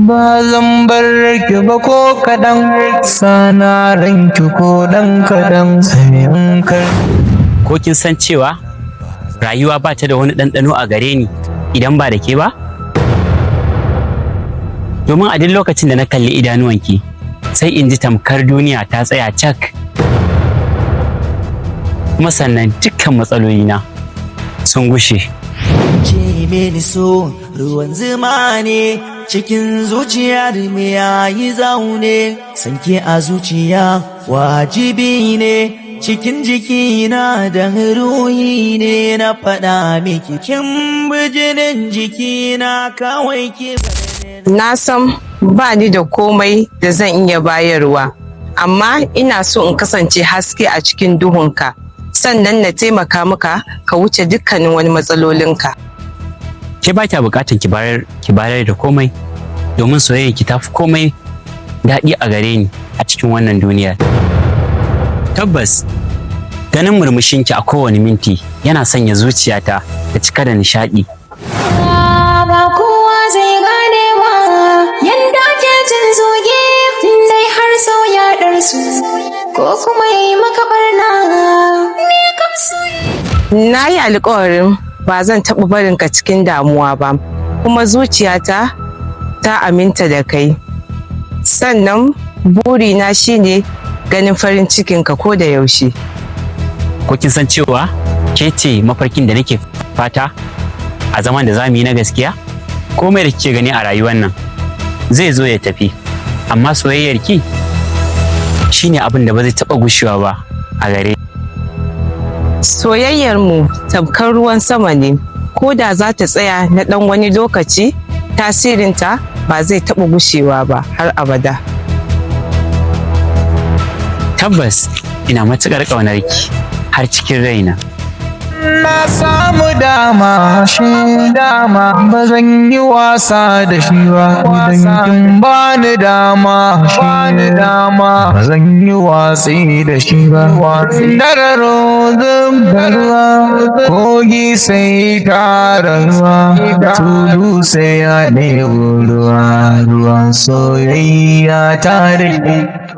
Ba zan bar ki ba ko kaɗan, sana ranki ko ɗan kaɗan, sai in kar. Ko kin san cewa rayuwa ba ta da wani ɗanɗano a gare ni idan ba da ke ba? Domin a duk lokacin da na kalli idanuwanki, sai in ji tamkar duniya ta tsaya cak. Kuma sannan dukkan matsalolina sun gushe. Ce mini so ruwan zuma ne cikin zuciya da me yayi zaune, sanke a zuciya wajibi ne, cikin jikina da ruhi ne. Na faɗa miki kin bijinin jikina, kawai ki Na san ba ni da komai da zan iya bayarwa, amma ina so in kasance haske a cikin duhunka, sannan na taimaka maka ka wuce dukkanin wani matsalolinka. Ke ba kya bukatan ki bayar da komai, domin soyayya ki tafi komai daɗi a gare ni a cikin wannan duniyar. Tabbas ganin murmushinki a kowane minti yana sanya zuciyata ta cika da nishaɗi. Ba kowa zai gane ba yanda ake jin zoge dai har sau ya ɗarsu ko kuma ya yi maka barna. Ni kam soyayya. Na yi alkawarin ba zan taɓa barinka cikin damuwa ba, kuma zuciyata ta aminta da kai. Sannan burina shine ganin farin cikinka ko da yaushe. Ko kin san cewa ke ce mafarkin da nake fata a zaman da zamu yi na gaskiya? Komai da kike gani a rayuwar nan zai zo ya tafi, amma soyayyar ki shine abin da ba zai taɓa gushewa ba a gare. Soyayyarmu tamkar ruwan sama ne, ko da za ta tsaya na ɗan wani lokaci, tasirinta ba zai taɓa gushewa ba har abada. Tabbas ina matuƙar ƙaunar ki har cikin raina. Na samu dama shi dama, ba zan yi wasa da shi ba. Idan kin bani dama shi dama, ba zan yi watsi da shi ba. Dararo da ruwa, kogi sai tara ruwa, tulu sai ya ɗebo ruwa, ruwan soyayya ta daɗe.